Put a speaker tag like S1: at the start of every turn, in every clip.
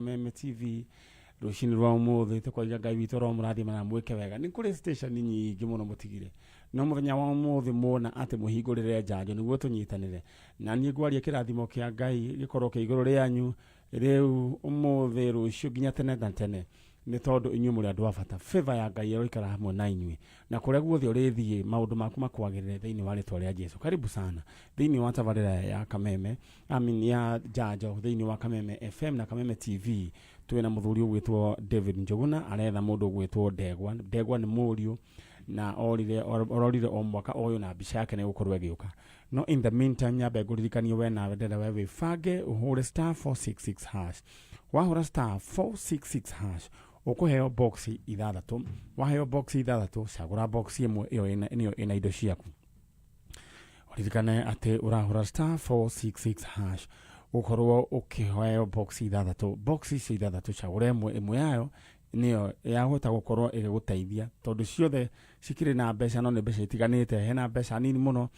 S1: Kameme TV rũcinĩ rwa ũmũthĩ. Tũkoiga Ngai witũ aromũrathima na mwĩke wega. Nĩ kũrĩ station nyingĩ mũno mũtigire, no mũthenya wa ũmũthĩ muona atĩ mũhingũrĩre njanjo nĩguo tũnyitanĩre. Na niĩ ngwaria kĩrathimo kĩa Ngai gĩkorwo kĩ igũrũ rĩanyu rĩu, ũmũthĩ, rũciũ, nginya tene na tene, nĩ tondũ inyuĩ mũrĩ andũ a bata. Favor ya Ngai ĩroikara hamwe na inyuĩ, na kũrĩa guothe ũrĩthiĩ maũndũ maku makwagĩrĩre thĩinĩ wa rĩtwa rĩa Jesu. Karibu sana thĩinĩ wa tabarĩra ya Kameme, I mean, ya njanjo thĩinĩ wa Kameme FM na Kameme TV. Twĩna mũthuri ũgwĩtwo David Njuguna, aretha mũndũ ũgwĩtwo Ndegwa. Ndegwa nĩ mũriũ na orire ororire o mwaka ũyũ, na mbica yake nĩ gũkorwo ĩgĩũka. No in the meantime, nyambe ngũririkanie we nawe ndĩrenda we wĩbange ũhũre *466#. Wahũra *466# ũkũheo box ithathatũ. Waheo box ithathatũ, cagũra box ĩmwe, ĩyo nĩyo ĩna indo ciaku. Ũririkane atĩ ũrahũra *466# ũkorwo ũkĩheo box ithathatũ. Box icio ithathatũ, cagũra ĩmwe, ĩmwe yayo nĩyo yahota gũkorwo ĩgĩgũteithia, tondũ ciothe cikĩrĩ na mbeca, no nĩ mbeca itiganĩte. Hena mbeca nini mũno,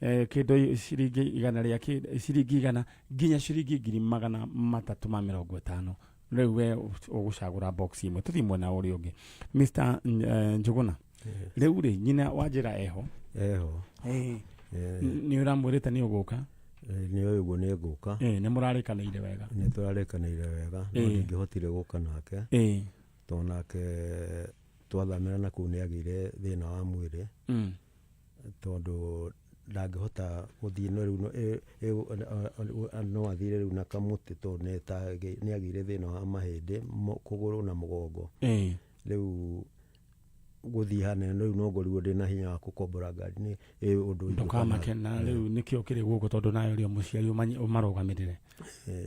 S1: kĩndũ ciringi igana rĩa ciringi 100 nginya ciringi 350,000. Rĩu we ũgũcagũra box ĩmwe. Tũthiĩ mwena ũrĩa ũngĩ. Mr Njuguna, rĩu rĩ, nyina wa njĩra eho?
S2: Eho.
S1: Nĩ ũramwĩrĩte nĩ ũgũka?
S2: Nĩ ũyũ ũguo nĩ ngũka.
S1: Nĩ mũrarĩkanĩire wega?
S2: Nĩ tũrarĩkanĩire wega, no ndingĩhotire gũka nake tondũ nake twathamĩra na kũu nĩ agĩire thĩna wa mwĩrĩ, tondũ ndangĩhota gũthiĩ. No rĩu no athire rĩu na kamũtĩ, tondũ nĩ agĩire thĩna wa mahĩndĩ, kũgũrũ na mũgongo. Rĩu gũthiĩ hanene, rĩu no ngorirwo ndĩna hinya wa gũkombora ngari nĩ ũndũ ingĩũka.
S1: Ndũkamake na rĩu nĩkĩo kĩrĩ gũkũ, tondũ nayo rĩo mũciari ũmarũgamĩrĩre.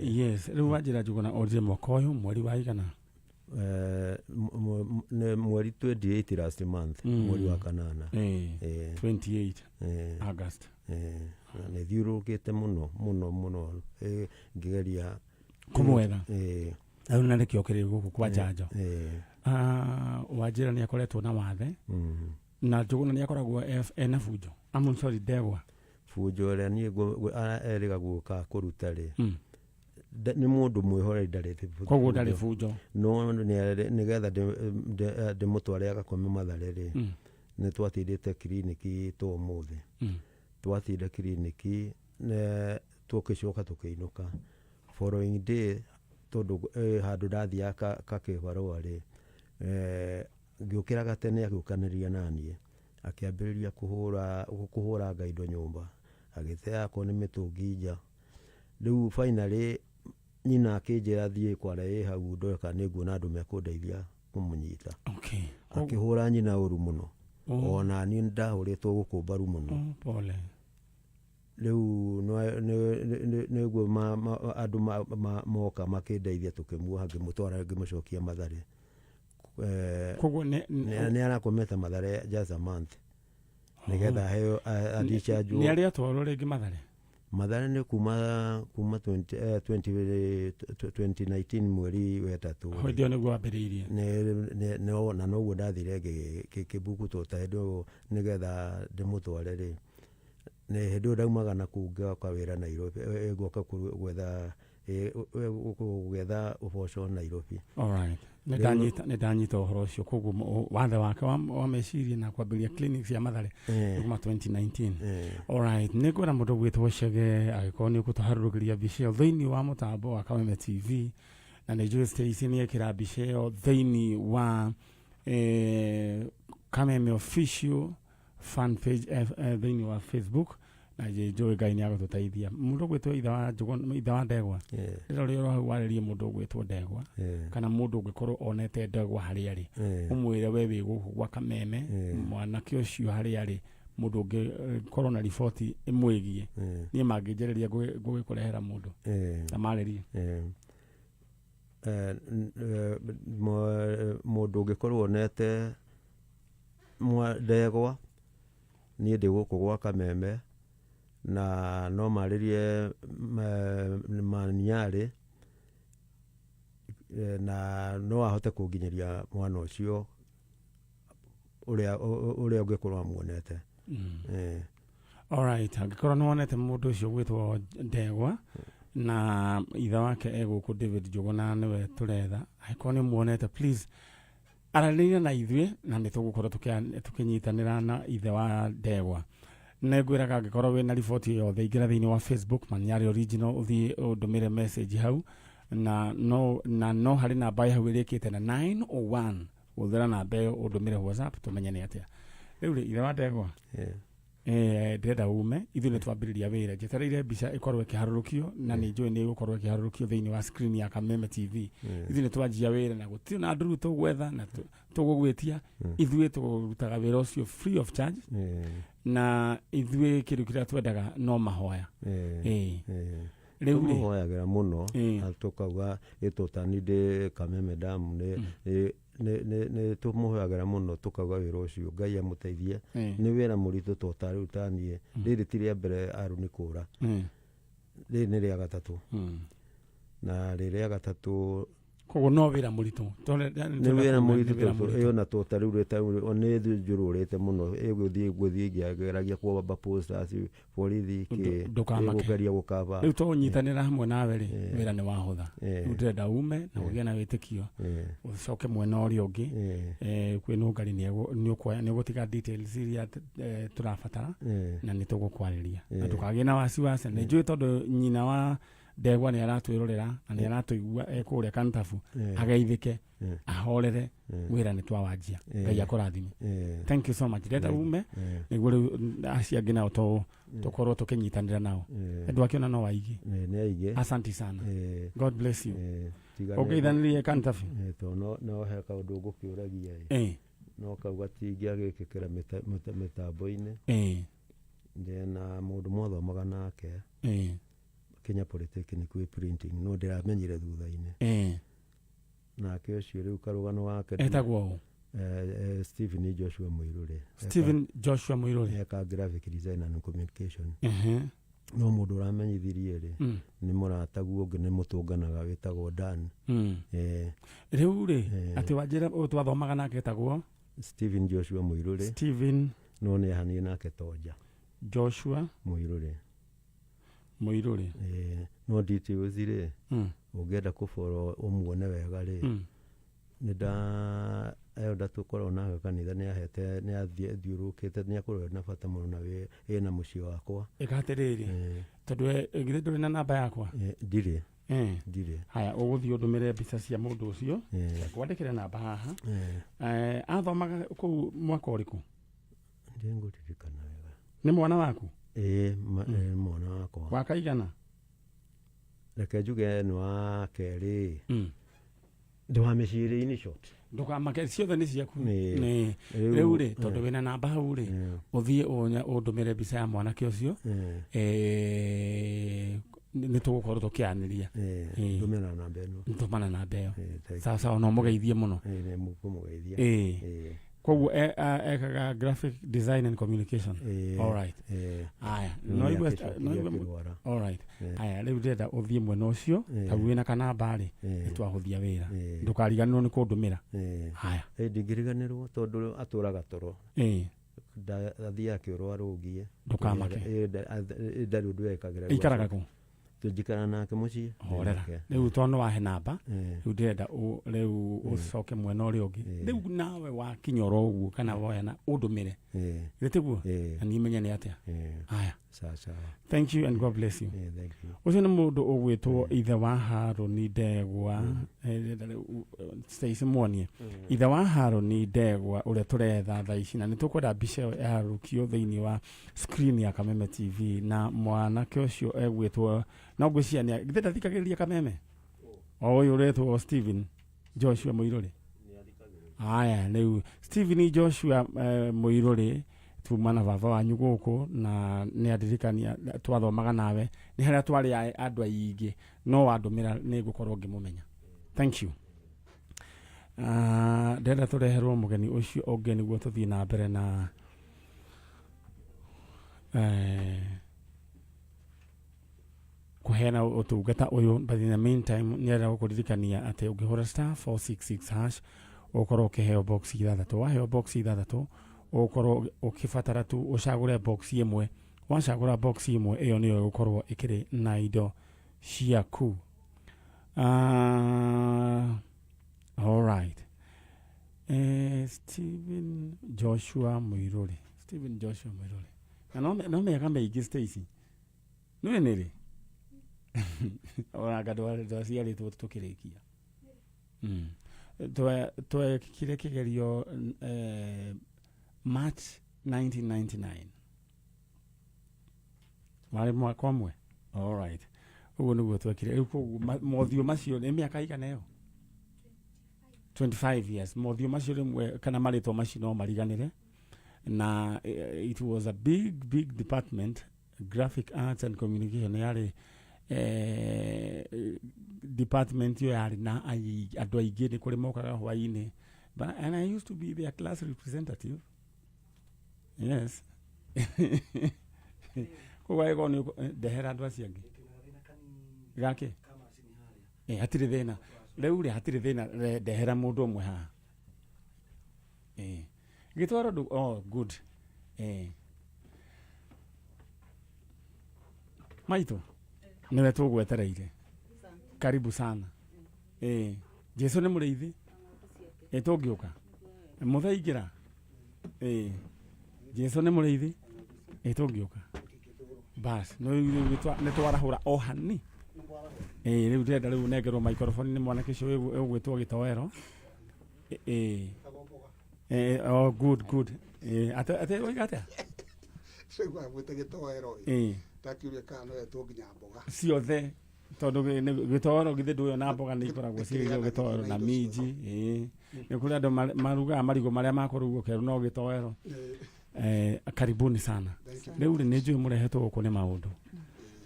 S1: Yes. Rĩu wanjĩra Njuguna orire mwaka ũyũ mweri wa igana?
S2: Nĩ mweri 28 last month, mweri wa kanana.
S1: 28 August.
S2: Na nĩ thiũrũrũkĩte mũno mũno mũno, ngĩgeria
S1: kũmwetha. Rĩu na nĩkĩo kĩrĩ gũkũ kwa njanjo. Ah, Wanjĩra nĩ akoretwo na wathe na Njuguna nĩ akoragwo ena bunjo, I'm sorry, Ndegwa?
S2: Bunjo ĩrĩa niĩ erĩga gũka kũruta rĩ, nĩ mũndũ mwĩhoreri, ndarĩ
S1: Koguo ndarĩ bunjo.
S2: No nĩgetha ndĩmũtware agakome Mathare rĩ, nĩ twatindĩte kiriniki to ũmũthĩ. Twatinda kiriniki, tũgĩcoka tũkĩinũka following day, tondũ handũ ndathiaga kakĩbarũa rĩ, ngĩũkĩraga tene agĩũkanĩria naniĩ, akĩambĩrĩria kũhũranga indo nyũmba, agĩte akorwo nĩ mĩtũngi nja. Rĩu finally nyina akĩnjĩra thiĩ kwara ĩ hau ndore kana nĩ nguona andũ mekũndeithia kũmũnyita. Akĩhũra nyina ũru mũno. Ona niĩ ndahũrĩtwo gũkũ mbaru mũno.
S1: Oh, pole.
S2: Rĩu nĩguo andũ moka makĩndeithia, tũkĩmuoha, ngĩmũtwara, ngĩmũcokia Mathare.
S1: Koguo nĩ
S2: Nĩ arakomete Mathare just a month nĩgetha aheo adischargewo.
S1: Nĩ arĩ atwarwo rĩngĩ Mathare?
S2: Mathare nĩ kuma 20, 20, 2019 mweri wetatũ.
S1: Hĩndĩ ĩyo nĩguo wambĩrĩirie?
S2: Na noguo ndathire ngĩbuku ta hĩndĩ ĩyo nĩgetha ndĩmũtware rĩ, nĩ hĩndĩ ĩyo ndaumaga na kũu ngĩoka wĩra Nairobi, ngoka gwetha ũboco Nairobi.
S1: Alright. Nĩ ndanyita ũhoro ũcio. Koguo wathe wake wa meciria na kwambĩrĩria clinic cia Mathare kuma 2019. Alright, nĩ ngwĩra mũndũ gwĩtwo Chege, angĩkorwo nĩ ũgũtũharũrũkĩria mbica ĩyo thĩinĩ wa mũtambo wa Kameme TV, na nĩ njũĩ Stacy nĩ ekĩra mbica ĩyo thĩinĩ wa Kameme Official fan page thĩinĩ wa Facebook, na njũĩ Ngai nĩ agũtũteithia. Mũndũ ũgwĩtwo ithe wa Njũgũ, ithe wa Ndegwa, rĩrĩa ũrĩ hau warĩrie mũndũ ũgwĩtwo Ndegwa kana mũndũ ũngĩkorwo onete Ndegwa harĩa arĩ, ũmwĩre we wĩ gũkũ gwa Kameme, mwanake ũcio harĩa arĩ, mũndũ ũngĩkorwo na riboti ĩmwĩgiĩ, niĩ mangĩnjĩrĩria ngũgĩkũrehera mũndũ na marĩrie.
S2: Mũndũ ũngĩkorwo onete Ndegwa, niĩ ndĩ gũkũ gwa Kameme, na no marĩrie Maniarĩ, na no ahote kũnginyĩria mwana ũcio ũrĩa ũngĩkorwo amuonete.
S1: Alright, angĩkorwo nĩ wonete mũndũ ũcio gwĩtwo Ndegwa. Na ithe wake e gũkũ David Njũgũna nĩwe tũretha. Angĩkorwo nĩ muonete, please aranĩria na ithuĩ na nĩ tũgũkorwo tũkĩnyitanĩra na ithe wa ndegwa. Nĩ ngwĩraga angĩkorwo wĩna riboti yothe, ingĩra thĩinĩ wa Facebook Manyarĩ Original, ũthiĩ ũndũmĩre message hau na no harĩ namba hau ĩrĩkĩte na 901. Hũthĩra namba ĩyo ũndũmĩre WhatsApp tũmenye nĩ atĩa. Rĩu rĩ, ithe wa ndegwa, ndĩrenda ume, ithuĩ nĩ twambĩrĩria wĩra. Njetereire mbica ĩkorwo ĩkĩharũrũkio na nĩ njũĩ nĩ ĩgũkorwo ĩkĩharũrũkio thĩinĩ wa screen ya Kameme TV. Ithuĩ nĩ twanjia wĩra na gũtirĩ na ndũru tũgwetha na tũgũgwĩtia. Ithuĩ tũrutaga wĩra ũcio free of charge na ithuĩ kĩndũ kĩrĩa twendaga no mahoya. Rĩu rĩ,
S2: Tũmũhoyagĩra mũno na tũkauga ĩtũtani ndĩ Kameme Dam nĩ tũmũhoyagĩra mũno, tũkauga wĩra ũcio Ngai amũteithie. Nĩ wĩra mũritũ to ta rĩu taniĩ rĩrĩ ti rĩa mbere Aruni kũra, rĩrĩ nĩ rĩa gatatũ na rĩrĩa gatatũ.
S1: Koguo no wĩra mũritũ.
S2: Nĩ wĩra mũritũ tondũ ĩyo na to ta rĩu nĩ njũrũrĩte mũno ĩgũthiĩ gũthiĩ ngĩgeragia kwamba posters borithi kĩ.
S1: Ndũkamake.
S2: Ĩgũgeria gũkaba.
S1: Rĩu tũnyitanĩra hamwe nawe rĩ, wĩra nĩ wahũtha. Rĩu ndĩrenda ume na ũgĩe na wĩtĩkio, ũcoke mwena ũrĩa ũngĩ. Kwĩ nũngari nĩ ũgũtiga details iria tũrabatara na nĩ tũgũkwarĩria na ndũkagĩe na wasiwasi. Nĩ njũĩ tondũ nyina wa ndegwa nĩ aratwĩrorera na nĩ aratũigua e kũrĩa Kantabu, ageithĩke, ahorere. Wĩra nĩ twawanjia. Ngai akũrathime. Thank you so much. Ndĩrenda ume nĩguo rĩu acio angĩ nao to tũkorwo tũkĩnyitanĩra nao. Ndwakĩona no aingĩ.
S2: Nĩ aingĩ.
S1: Asante sana. God bless you.
S2: Tiga nĩ-
S1: Ũngeithanĩrie Kantabi.
S2: To no he kaũndũ ngũkĩũragia ĩ. No kau gatingĩagĩkĩkĩra mĩtambo-inĩ. Ndĩna mũndũ mwathomaga nake Kenya Polytechnic wĩ printing, no ndĩramenyire thutha-inĩ. Nake ũcio rĩu karũgano gake
S1: Etagwo ũ?
S2: Stephen Joshua Mũirũrĩ.
S1: Stephen Joshua Mũirũrĩ.
S2: Eka graphic design and communication. No mũndũ ũramenyithirie rĩ, nĩ mũrataguo ũngĩ nĩ mũtũnganaga wĩtagwo Dan.
S1: Rĩu rĩ, atĩ wanjĩra ũyũ twathomaga nake etagwo?
S2: Stephen Joshua Mũirũrĩ.
S1: Stephen
S2: No nĩ ahanie nake Tonja.
S1: Joshua
S2: Mũirũrĩ.
S1: Mũirũrĩ.
S2: No details rĩ, ũngĩenda kũboro ũmuone wega rĩ, nĩ nda elder tũkoragwo nake kanitha nĩ ahete nĩ athiũrũrũkĩte nĩ akoragwo na bata mũno na ĩna mũciĩ wakwa.
S1: Ĩka atĩrĩrĩ, tondũ we githĩ ndũrĩ na namba yakwa?
S2: Ndirĩ. Ndirĩ.
S1: Haya, ũgũthiĩ ũndũmĩre mbica cia mũndũ ũcio. Kwandĩkĩre namba haha. Athomaga kũu mwaka ũrĩkũ?
S2: Ndingũririkana wega.
S1: Nĩ mwana waku?
S2: Ĩĩ, mwana wakwa.
S1: Wakaigana?
S2: Reke njuge nĩ wa kerĩ. Ndĩ wa mĩciĩ in short.
S1: Ndũkamake, ciothe nĩ ciaku.
S2: Nĩ.
S1: Nĩ. Rĩu rĩ, tondũ wĩna namba hau rĩ, ũthiĩ ũndũmĩre mbica ya mwanake ũcio. Nĩ tũgũkorwo tũkĩaranĩria.
S2: Ndũmĩra namba ĩno.
S1: Tũmana namba ĩyo.
S2: Thank you.
S1: Sawa sawa, no mũgeithie mũno.
S2: Nĩ mũkũmũgeithia.
S1: Koguo ekaga graphic design and communication. All right. Aya,
S2: no
S1: no igue
S2: nĩagĩcokire
S1: no igue
S2: akĩrwara.
S1: All right. Aya, rĩu ndĩrenda ũthiĩ mwena ũcio. Hau wĩna kanamba rĩ, nĩ twahũthia wĩra. Ndũkariganĩrwo nĩ kũndũmĩra. Haya.
S2: Ndingĩriganĩrwo tondũ atũraga toro. Athiaga kĩoro arũngie.
S1: Ndũkamake.
S2: Ndarĩ ũndũ ekagĩra.
S1: Ikaraga kũ?
S2: Tũnjikara nake mũciĩ.
S1: Horera.
S2: Nake.
S1: Rĩu tondũ nĩ wahe namba, rĩu ndĩrenda rĩu ũcoke mwena ũrĩa ũngĩ. Rĩu nawe wakinya oro ũguo kana woya na ũndũmĩre. Githĩ tiguo? Na niĩ menye nĩ atĩa. Haya.
S2: Sawa sawa.
S1: Thank you and God bless you.
S2: Thank you.
S1: Ũcio nĩ mũndũ ũgwĩtwo ithe wa Harũni Ndegwa. Ndĩrenda rĩu, Stacy muonie ithe wa Harũni Ndegwa ũrĩa tũretha thaa ici, na nĩ tũkwenda mbica ĩyo ĩharũrũkio thĩinĩ wa screen ya Kameme TV. Na mwanake ũcio egwĩtwo, no ngwĩciria nĩ githĩ ndathikagĩrĩria Kameme, o ũyũ ũretwo Stephen Joshua Mũirũrĩ. Aya, rĩu Stephen Joshua Mũirũrĩ, tuma na baba wanyu gũkũ na nĩ andirikania twathomaga nawe nĩ harĩa twarĩ andũ aingĩ. No wandũmĩra nĩ ngũkorwo ngĩmũmenya. Thank you. Ndĩrenda tũreherwo mũgeni ũcio ũngĩ nĩguo tũthiĩ na mbere na kũheana ũtungata ũyũ, but in the meantime nĩrenda gũkũririkania atĩ ũngĩhũra *466# ũkorwo ũkĩheo box ithathatũ. Waheo box ithathatũ, ũkorwo ũkĩbatara tu ũcagũre box ĩmwe. Wacagũra box ĩmwe, ĩyo nĩyo ĩgũkorwo ĩkĩrĩ na indo. Ciaku. All right. Stephen Joshua Muiruri. Stephen Joshua Muiruri. Na no mĩaka mĩingĩ Stacy. Nĩwe nĩ rĩ? Ona anga ndwaciarĩtwo tũkĩrĩkia. Twekire kĩgerio March 1999. Warĩ mwaka ũmwe? All right. Ũguo nĩguo twekire. Rĩu koguo mothiũ macio nĩ mĩaka igana ĩyo? 25 years. Mothiũ macio rĩmwe kana marĩtwa macio no mariganĩre. Na it was a big, big department. Graphic Arts and Communication yarĩ department ĩyo yarĩ na andũ aingĩ, nĩ kũrĩ mokaga hwainĩ. But, and I used to be their class representative. Yes. Koguo angĩkorwo nĩ ndehera andũ acio angĩ. Gake? Hatirĩ thĩna. Rĩu rĩ hatirĩ thĩna, ndehera mũndũ ũmwe haha. Gĩtwaro ndũ, oh, good. Maitũ, nĩwe tũgwetereire. Karibu sana. Jesu nĩ mũrĩithi. Tũngĩũka. Mũthaingĩra. Jesu nĩ mũrĩithi. Tũngĩũka. Bas, nĩ twarahũra o hani. Rĩu ndĩrenda rĩu nengerwo microphone nĩ mwanake ũcio ũgwĩtwo Gĩtoero. Oh, good, good. Ate oiga atĩa?
S3: Rĩu amwĩte Gĩtoero ĩ. Ndakiuria kana no etwo nginya mboga.
S1: Ciothe tondũ gĩtoero githĩ ndũĩ ona mboga nĩ ikoragwo ciĩ gĩtoero na minji. Nĩ kũrĩ andũ marugaga marigũ marĩa makũrugwo kerũ no gĩtoero. Karibuni sana.
S3: Thank you.
S1: Rĩu rĩ nĩ njũĩ mũrehetwo gũkũ nĩ maũndũ.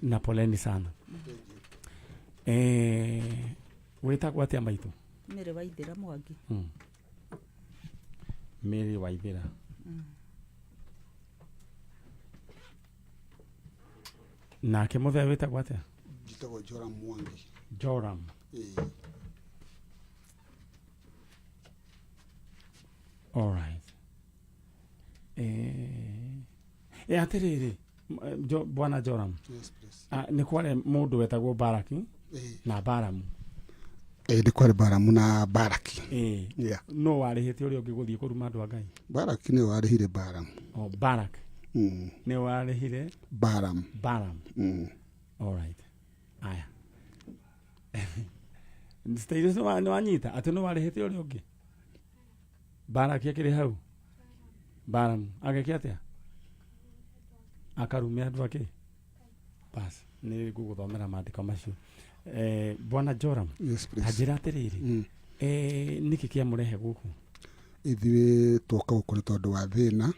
S1: Na poleni sana.
S3: Thank you.
S1: Wĩtagwo atĩa maitũ?
S4: Mary Waithĩra Mwangi.
S1: Mary Waithĩra. Nake mũthee wĩtagwo atĩa?
S3: Njĩtagwo Joram Mwangi.
S1: Joram. All right. Atĩrĩrĩ, Bwana Joram.
S3: Yes, please.
S1: Nĩ kwarĩ mũndũ wetagwo Baraki na Baramu.
S3: Nĩ kwarĩ Baramu na Baraki. Yeah.
S1: No warĩhĩte ũrĩa ũngĩ gũthiĩ kũruma andũ a Ngai?
S3: Baraki nĩwe warĩhire Baramu.
S1: Oh, Barak. Nĩwe warĩhire
S3: Baramu.
S1: Baramu. All right. Aya. Status nĩ wanyita atĩ nĩ warĩhĩte ũrĩa ũngĩ? Baraki akĩrĩ hau? Baramu. Ageke atĩa? Akarume andũ ake? Bas, nĩ ngũgũthomera maandĩko macio. Bwana Joram,
S3: Yes, please.
S1: ta njĩra atĩrĩrĩ, nĩkĩ kĩamũrehe gũkũ?
S3: Ithuĩ twoka gũkũ nĩ tondũ wa thĩna.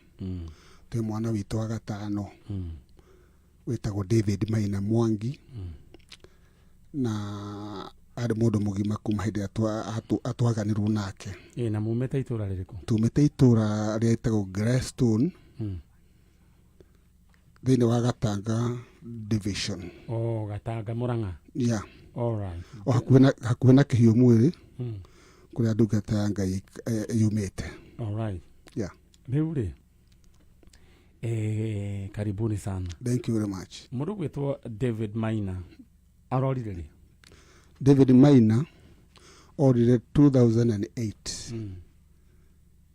S3: Twĩ mwana witũ wa gatano. Wĩtagwo David Maina Mwangi. Na arĩ mũndũ mũgima kuma hĩndĩ ĩrĩa atwaganirwo nake.
S1: Na mumĩte itũra rĩrĩkũ?
S3: Tumĩte itũra rĩtagwo Greystone. Thĩinĩ wa Gatanga Division.
S1: Oh, Gatanga Murang'a.
S3: Yeah.
S1: All right.
S3: O hakuhĩ na Kĩhiũ Mwĩrĩ, kũrĩa ndungata ya Ngai yumĩte.
S1: All right.
S3: Yeah.
S1: Rĩu rĩ, karibuni sana.
S3: Thank you very much.
S1: Mũndũ gwĩtwo David Maina arorire rĩ?
S3: David Maina orire 2008.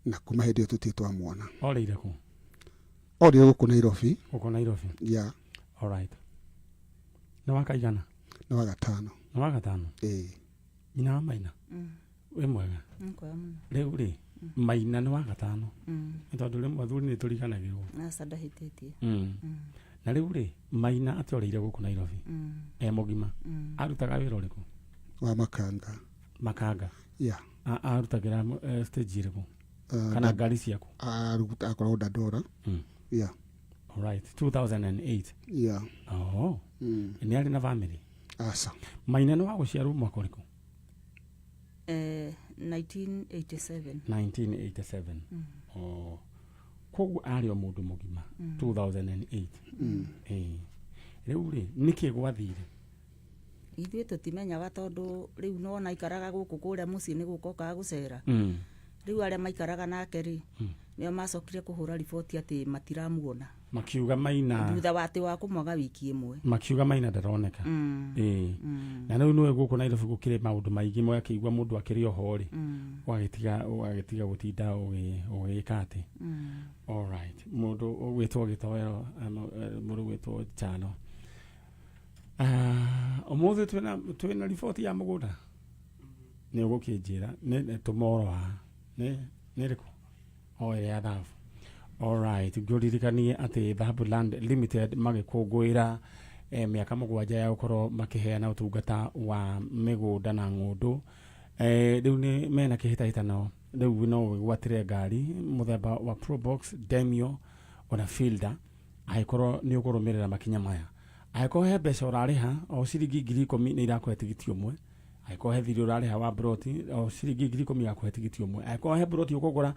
S3: Na kuma hĩndĩ ĩyo tũtirĩ twamwona.
S1: Orĩire kũ?
S3: Orire gũkũ Nairobi.
S1: Gũkũ Nairobi?
S3: Yeah.
S1: All right. Nĩ wa kaigana?
S3: Nĩ wa gatano.
S1: Nĩ wa gatano?
S3: Ĩĩ.
S1: Nyina wa Maina? Wĩ mwega?
S4: Nĩ mwega mũno.
S1: Rĩu rĩ, Maina nĩ wa gatano. Nĩ tondũ rĩmwe athuri nĩ tũriganagĩrwo.
S4: Aca ndahĩtĩtie.
S1: Na rĩu rĩ, Maina atĩorĩire gũkũ Nairobi. E mũgima. Arutaga wĩra ũrĩkũ?
S3: Wa makanga.
S1: Makanga?
S3: Yeah.
S1: Arutagĩra stage ĩrĩkũ? Kana ngari ciaku?
S3: Akoragwo Dandora. Yeah.
S1: All right. 2008.
S3: Yeah.
S1: Oh. Nĩ arĩ na family?
S3: Aca.
S1: Maina nĩ wa gũciarwo mwaka ũrĩkũ?
S4: 1987.
S1: 1987. Oh. Koguo arĩ o mũndũ mũgima 2008. Rĩu rĩ, nĩkĩ gwathire?
S4: Ithuĩ tũtimenyaga tondũ rĩu nĩwona aikaraga gũkũ kũrĩa mũciĩ nĩ gũka okaga gũcera. Rĩu arĩa maikaraga nake rĩ, nĩo macokire kũhũra riboti atĩ matiramuona.
S1: Makiuga Maina
S4: thutha wa atä wa kå mwaga wiki ĩmwe.
S1: Makiuga Maina ndaroneka. Ĩĩ. Na rĩu nĩwe gũkũ Nairobi gũkĩrĩ maũndũ maingĩ, mwakĩigua mũndũ akĩrĩ oho rĩ, ũgagĩtiga gũtinda ũgĩka atĩ. Alright, mũndũ ũgwĩtwo Gĩtoero, mũndũ ũgwĩtwo Chano. Ah, ũmũthĩ twĩna riboti ya mũgũnda, nĩ ũgũkĩnjĩra nĩ tomorrow haha nĩ ĩrĩkũ o ĩrĩa ya thahabu. Alright, ngũririkanie atĩ Dhahabu Land Limited magĩkũngũĩra mĩaka 7 ya gũkorwo makĩheana ũtungata wa mĩgũnda na ng'ũndũ. Rĩu nĩ mena kĩhĩtahĩtano, rĩu no wĩgwatĩre ngari mũthemba wa Probox, Demio ona Fielder angĩkorwo nĩ ũkũrũmĩrĩra makinya maya. Angĩkorwo he mbeca ũrarĩha o ciringi 10,000 nĩ irakũhe tigiti ũmwe. Angĩkorwo he thirĩ ũrarĩha wa broti, o ciringi 10,000 igakũhe tigiti ũmwe. Angĩkorwo he broti ũkũgũra,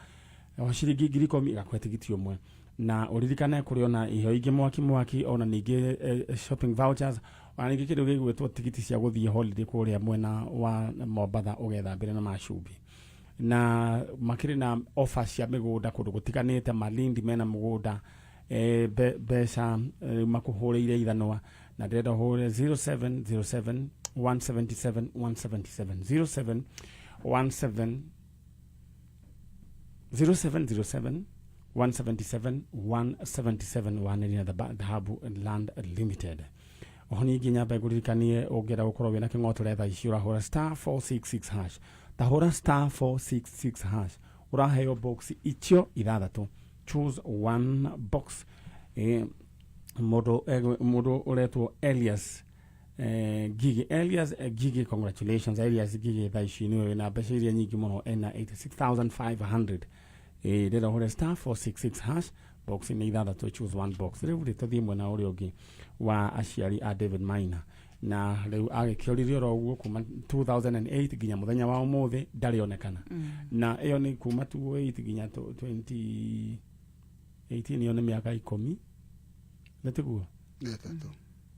S1: o ciringi 10,000 igakũhe tigiti ũmwe. Na ũririkane kũrĩ ona iheo ingĩ mwaki mwaki, ona ningĩ shopping vouchers, ona ningĩ kĩndũ gĩgwĩtwo tigiti cia gũthiĩ holiday kũrĩa mwena wa Mombatha ũgethambĩre na macumbĩ. Na makĩrĩ na offer cia mĩgũnda kũndũ gũtiganĩte. Malindi mena mũgũnda, mbeca makũhũrĩire ithanwa, na ndĩrenda ũhũre 0707 177 177, 07 17 0707 177 177, wanĩria na Dhahabu Land Limited. Oho ningĩ nyambe ngũririkanie, ũngĩenda gũkorwo wĩna kĩng'otore thaa ici ũrahũra star 466 hash, tahũra star 466 hash, ũraheo box icio ithathatũ, choose one box. Mũndũ ũretwo Elias Gigi, Elias Gigi, congratulations Elias Gigi, thaa ici nĩwe wĩna mbeca iria nyingĩ mũno, ena 86,500. Rĩrĩa ũhũre star 466 hash, box nĩ ithathatũ, choose one box. Rĩu rĩ, tũthiĩ mwena ũrĩa ũngĩ wa aciari a David Maina, na rĩu agĩkĩoririe oro ũguo kuma 2008 nginya mũthenya wa ũmũthĩ ndarĩ onekana. Na ĩyo nĩ kuma 2008 nginya 2018, ĩyo nĩ mĩaka 10, nĩ tiguo?
S3: Nĩ ĩtatũ.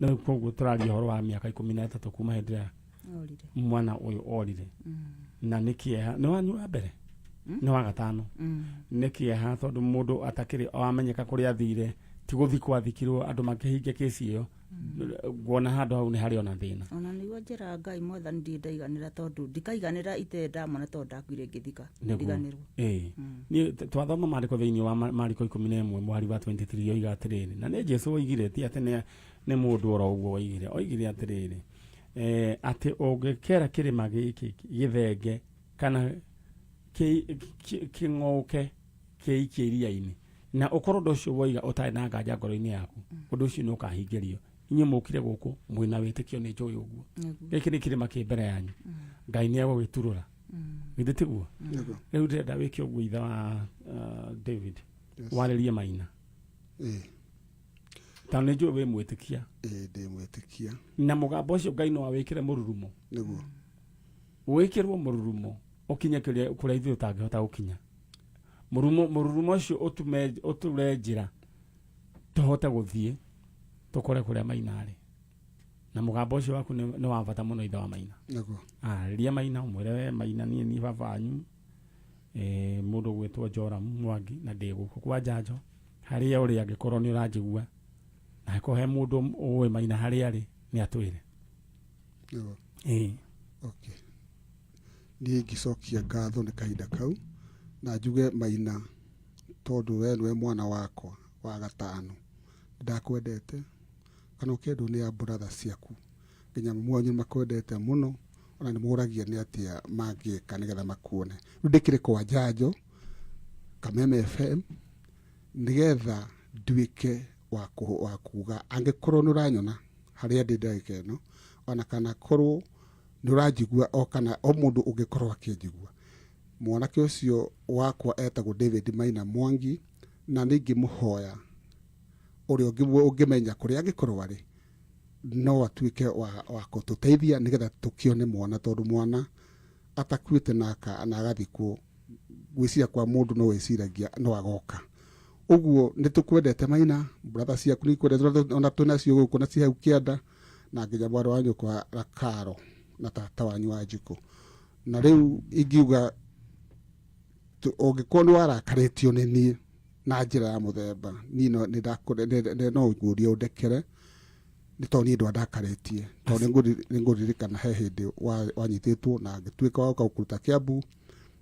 S1: Rĩu koguo tũraria ũhoro wa mĩaka 13 kuma hĩndĩ ĩrĩa
S4: Orire.
S1: mwana ũyũ orire. Na nĩ kĩeha, nĩ wanyu wa mbere, nĩ wa gatano. Nĩ kĩeha tondũ mũndũ atakĩrĩ wamenyeka kũrĩa athire, ti gũthikwo athikirwo, andũ makĩhingia kĩci ĩyo, nguona handũ hau nĩ harĩ ona thĩna.
S4: Ona nĩguo njĩra Ngai Mwathani ndirĩ ndaiganĩra, tondũ ndikaiganĩra ite ndamona, tondũ ndakuire ngĩthika. Ndiganĩrwo.
S1: Ĩĩ, niĩ twathoma maandĩko thĩinĩ wa Mariko 11 mũhari wa 23, yoiga atĩrĩrĩ, na nĩ Jesu oigire, ti atĩ nĩ mũndũ oro ũguo oigire, oigire atĩrĩrĩ, atĩ ũngĩkera kĩrĩma gĩkĩ gĩthenge kana kĩng'ũke kĩikie iria-inĩ, na ũkorwo ũndũ ũcio woiga ũtarĩ na nganja ngoro-inĩ yaku, ũndũ ũcio nĩ ũkahingĩrio. Inyuĩ mũkire gũkũ mwĩna wĩtĩkio, nĩ njũĩ ũguo. Gĩkĩ nĩ kĩrĩma kĩ mbere yanyu, Ngai nĩ egũgĩturũra, githĩ tiguo?
S3: Nĩguo.
S1: Rĩu ndĩrenda wĩke ũguo, ithe wa David.
S3: Yes.
S1: Warĩrie Maina.
S3: Ĩĩ.
S1: Tondũ nĩ njũĩ wĩ mwĩtĩkia.
S3: Ĩĩ, ndĩ mwĩtĩkia.
S1: Na mũgambo ũcio Ngai no awĩkĩre mũrurumo.
S3: Nĩguo.
S1: Wĩkĩrwo mũrurumo ũkinye kũrĩa ithuĩ ũtangĩhota gũkinya. Mũrurumo ũcio ũtume ũture njĩra tũhote gũthiĩ tũkore kũrĩa Maina arĩ. Na mũgambo ũcio waku nĩ wa bata mũno, ithe wa Maina.
S3: Nĩguo.
S1: Arĩria Maina, ũmwĩre, we Maina, niĩ ni baba wanyu, mũndũ ũgwĩtwo Joram Mwangi, na ndĩ gũkũ kwa Njanjo harĩa ũrĩ. Angĩkorwo nĩ ũranjigua na angĩkorwo he mũndũ ũĩ Maina harĩa arĩ, nĩ atwĩre.
S3: Nĩguo.
S1: Ĩĩ.
S3: Okay, niĩ ingĩcokia ngatho nĩ kahinda kau na njuge, Maina, tondũ we nĩwe mwana wakwa wa gatano, ndakwendete kana ũkĩendwo nĩ a brother ciaku, nginya mamu wanyu nĩ makwendete mũno, ona nĩ mũragia nĩ atĩa mangĩka nĩgetha makuone. Rĩu ndĩkĩrĩ kwa Njanjo Kameme FM nĩgetha nduĩke wa kuga angĩkorwo nĩ ũranyona harĩa ndĩ ndagĩka ĩno, ona kana korwo nĩ ũranjigua, o kana o mũndũ ũngĩkorwo akĩnjigua, mwanake ũcio wakwa etagwo David Maina Mwangi, na nĩ ingĩmũhoya ũrĩa ũngĩmenya kũrĩa angĩkorwo arĩ no atuĩke wa kũtũteithia nĩgetha tũkĩone mwana, tondũ mwana atakuĩte na agathikwo, gwĩciria kwa mũndũ no wĩciragia no agoka. Ũguo nĩ tũkwendete Maina, brother ciaku nĩ ikwendete, ona twĩ nacio gũkũ na ci hau kĩanda, na nginya mwarĩ wa nyũkwa Rakaro na tata wanyu wa Njukũ. Na rĩu ingiuga ũngĩkorwo nĩ warakarĩtio nĩ niĩ Na njĩra ya mũthemba niĩ no nĩ no ngũrie ũndekere nĩ tondũ niĩ ndwandakarĩtie tondũ nĩ ngũririkana he hĩndĩ wanyitĩtwo na ngĩtuĩka wa gũka gũkũruta Kiambu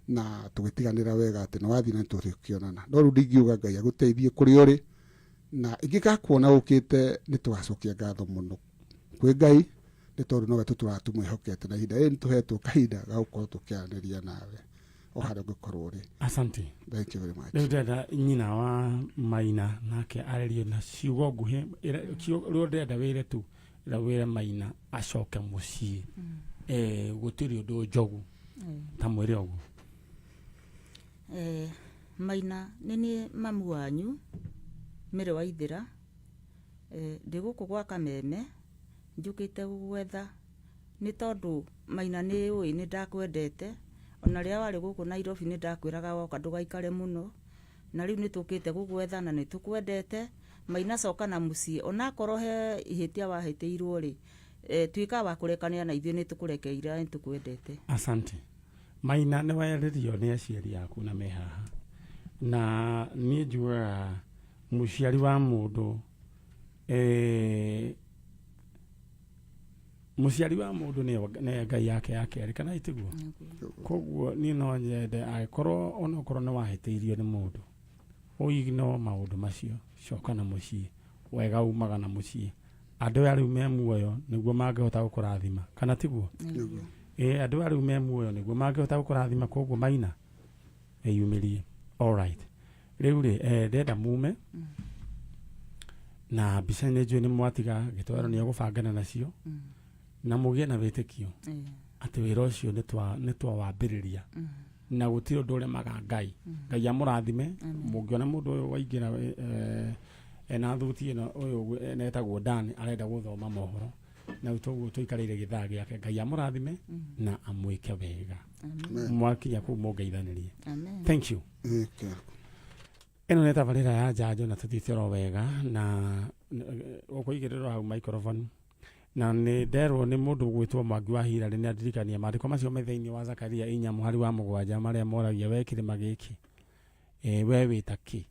S3: na tũgĩtiganĩra wega atĩ nĩ wathiĩ na nĩtũrĩkĩonana. No rĩu ndingiuga Ngai agũteithie kũrĩa ũrĩ, na ingĩgakuona ũkĩte nĩ tũgacokia ngatho mũno kwĩ Ngai nĩ tondũ nowe tũtũraga tũmwĩhokete, na ihinda rĩrĩ nĩ tũhetwo kahinda ga gũkorwo tũkĩaranĩria nawe o harĩa ũngĩkorwo ũrĩ.
S1: Asante.
S3: Thank you very much.
S1: Rĩu ndĩrenda nyina wa Maina nake arĩrie na ciugo nguhĩ. Rĩu ndĩrenda wĩre tu, ĩra wĩre Maina acoke mũciĩ. Gũtirĩ ũndũ njogu ta mwĩre ũguo.
S4: Maina, nĩ niĩ mamu wanyu Mary Waithĩra. Ndĩ gũkũ gwa Kameme njũkĩte gũgwetha nĩ tondũ Maina nĩ ũĩ nĩ ndakwendete, ona rĩrĩa warĩ gũkũ Nairobi nĩ ndakwĩraga woka ndũgaikare mũno, na rĩu nĩ tũkĩte gũgwetha na nĩ tũkwendete. Maina, coka na mũciĩ, onakorwo he ihĩtia wahĩtĩirwo rĩ, tuĩka wa kũrekanĩra na ithuĩ, nĩ tũkũrekeire, nĩ tũkwendete.
S1: Asante. Maina, nĩ werĩrio nĩ aciari aku na me haha, na niĩ njugaga mũciari wa mũndũ, mũciari wa mũndũ nĩwe Ngai yake ya kerĩ, kana itiguo? Koguo niĩ no nyende angĩkorwo onokorwo nĩ wahĩtĩirio nĩ mũndũ, ũignore maũndũ macio, coka na mũciĩ. Wega umaga na mũciĩ. Andũ aya rĩu me muoyo nĩguo mangĩhota gũkũrathima, kana tiguo?
S3: Nĩguo.
S1: Ĩ, andũ aya rĩu me muoyo nĩguo mangĩhota gũkũrathima, koguo Maina, wĩyumĩrie. Alright, rĩu rĩ, ndĩrenda mume na mbica nĩ njũĩ nĩ mwatiga gĩtwaro nĩ egũbangana nacio na mũgĩe na wĩtĩkio atĩ wĩra ũcio nĩ twawambĩrĩria na gũtirĩ ũndũ ũremaga Ngai. Ngai amũrathime. Mũngĩona mũndũ ũyũ waingĩra, ena thuti ĩno, ũyũ etagwo Dan, arenda gũthoma mohoro na rĩu toguo tũikarĩire gĩthaa gĩake. Ngai amũrathime na amwĩke wega. Mwakinya kũu mũngeithanĩrie.
S4: Amen.
S1: Thank you.
S3: Okay.
S1: Ĩno nĩ tabarĩra ya njanjo na tũthiĩte oro wega na ũkũigĩrĩrwo hau microphone, na nĩ nderwo nĩ mũndũ ũgwĩtwo Mwangi wa Hirarĩ nĩ andirikania maandĩko macio me thĩinĩ wa Zakaria 4 mũhari wa 7 marĩa moragia, we kĩrĩma gĩkĩ, we wĩta kĩ?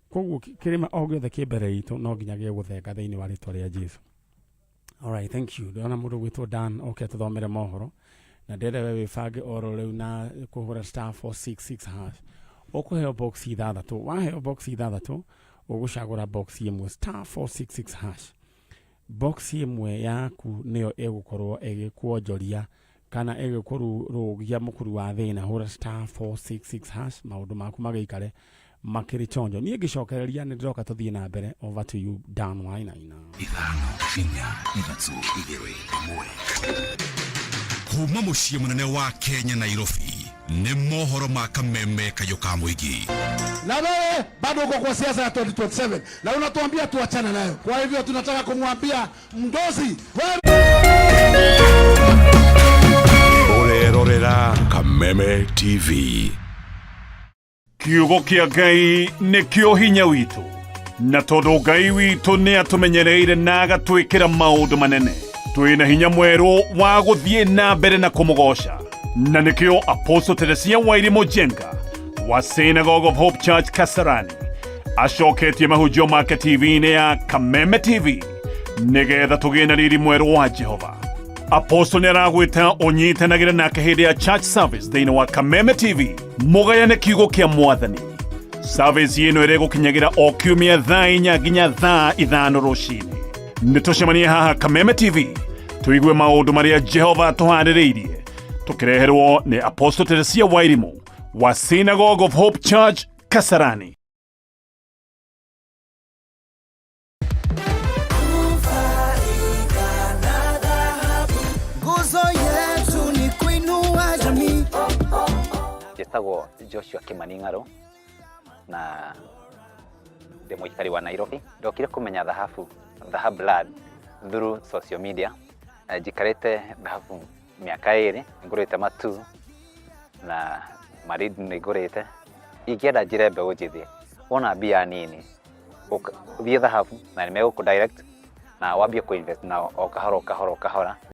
S1: Koguo kĩrĩma o gĩothe kĩ mbere itũ no nginya gĩgũthenga thĩinĩ wa rĩtwa rĩa Jesu. Alright, thank you. Ndĩrona mũndũ ũgwĩtwo Dan oke atũthomere mohoro, na ndĩrenda we wĩbange oro rĩu na kũhũra *466#. Ũkũheo box ithathatũ. Waheo box ithathatũ, ũgũcagũra box ĩmwe, *466#. Box ĩmwe yaku nĩyo ĩgũkorwo ĩgĩkuonjoria kana ĩgĩkũrũgia mũkuru wa thĩna. Hũra *466#, maũndũ maku magĩikare makĩrĩ chonjo. Niĩ ngĩcokereria nĩ ndĩroka tũthiĩ na mbere. Over to you, Dan Wainaina.
S5: 5, 4, 3, 2, 1. Kuma mũciĩ mũnene wa Kenya, Nairobi, nĩ mohoro ma Kameme kayũ ka mũingĩ.
S6: Na wewe bado uko kwa siasa ya 2027 na unatuambia tuachane nayo. Kwa hivyo tunataka kumwambia mdosi wewe
S5: Ũrerorera Kameme TV.
S7: Kiugo kĩa Ngai nĩkĩo hinya witũ, na tondũ Ngai witũ nĩ atũmenyereire na agatwĩkĩra maũndũ manene, twĩna hinya mwerũ wa gũthiĩ na mbere na kũmũgoca, na nĩkĩo Apostle Teresia Wairimu Njenga wa Synagogue of Hope Church Kasarani acoketie mahunjio make TV-inĩ ya Kameme TV nĩgetha tũgĩe na riri mwerũ wa Jehova. Apostle nĩ aragwĩta ũnyitanagĩre nake hĩndĩ ya church service thĩinĩ wa Kameme TV, mũgayane kiugo kĩa Mwathani. Service ĩno ĩrĩgũkinyagĩra o kiumia thaa 4 nginya thaa 5 rũcinĩ. Nĩ tũcemanie haha Kameme TV tũigue maũndũ marĩa Jehova atũharĩrĩirie, tũkĩreherwo nĩ Apostle Teresia Wairimu wa Synagogue of Hope Church Kasarani.
S8: Nguzo yetu ni kuinua jamii.
S9: Njĩtagwo Joshua Kimani Ng'arũ na ndĩ mũikari wa Nairobi. Ndokire kũmenya thahabu, Dhahabu Land, through social media. Na njikarĩte Dhahabu mĩaka 2, ngũrĩte matu na marindi nĩ ngũrĩte. Ingĩenda njĩre mbeũ njĩthĩ, wona mbia nini, ũthiĩ Dhahabu na nĩ megũkũ direct na wambie kũ invest na o kahora o kahora o kahora.